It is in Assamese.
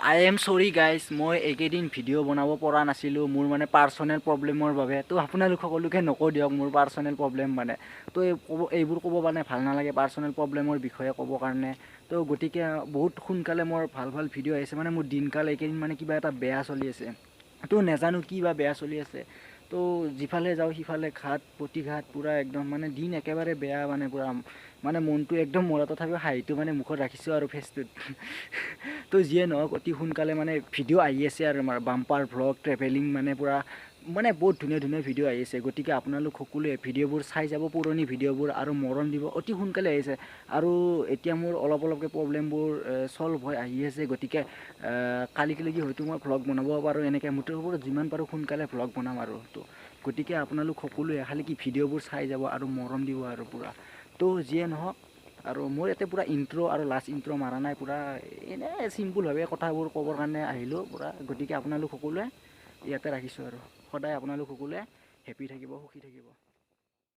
I am sorry guys, মই এইকেইদিন ভিডিঅ' বনাব পৰা নাছিলোঁ মোৰ মানে পাৰ্চনেল প্ৰব্লেমৰ বাবে। তো আপোনালোক সকলোকে নকওঁ দিয়ক মোৰ পাৰ্চনেল প্ৰব্লেম মানে। তো এই ক'ব, এইবোৰ ক'ব মানে ভাল নালাগে পাৰ্চনেল প্ৰব্লেমৰ বিষয়ে ক'বৰ কাৰণে। তো গতিকে বহুত সোনকালে মোৰ ভাল ভাল ভিডিঅ' আহিছে। মানে মোৰ দিনকাল এইকেইদিন মানে কিবা এটা বেয়া চলি আছে। তো নাজানো কি বা বেয়া চলি আছে। তো যিফালে যাওঁ সিফালে ঘাত প্ৰতিঘাত, পূৰা একদম মানে দিন একেবাৰে বেয়া, মানে পূৰা মানে মনটো একদম মৰা। তথাপিও হাঁহিটো মানে মুখত ৰাখিছোঁ আৰু ফেচটোত। তো যিয়ে নহওক, অতি সোনকালে মানে ভিডিঅ' আহি আছে আৰু আমাৰ বাম্পাৰ ভ্লগ, ট্ৰেভেলিং, মানে পূৰা মানে বহুত ধুনীয়া ধুনীয়া ভিডিঅ' আহি আছে। গতিকে আপোনালোক সকলোৱে ভিডিঅ'বোৰ চাই যাব, পুৰণি ভিডিঅ'বোৰ, আৰু মৰম দিব। অতি সোনকালে আহিছে আৰু এতিয়া মোৰ অলপ অলপকৈ প্ৰব্লেমবোৰ ছল্ভ হৈ আহি আছে। গতিকে কালিলৈকে হয়তো মই ভ্লগ বনাব পাৰোঁ। এনেকৈ মুঠৰ ওপৰত যিমান পাৰোঁ সোনকালে ভ্লগ বনাম আৰু। তো গতিকে আপোনালোক সকলোৱে খালি কি ভিডিঅ'বোৰ চাই যাব আৰু মৰম দিব আৰু পূৰা। তো যিয়ে নহওক, আৰু মোৰ ইয়াতে পূৰা ইণ্ট্ৰ' আৰু লাষ্ট ইণ্ট্ৰ' মাৰা নাই, পূৰা এনেই চিম্পুলভাৱে কথাবোৰ ক'বৰ কাৰণে আহিলোঁ পূৰা। গতিকে আপোনালোক সকলোৱে ইয়াতে ৰাখিছোঁ আৰু সদায় আপোনালোক সকলোৱে হেপী থাকিব, সুখী থাকিব।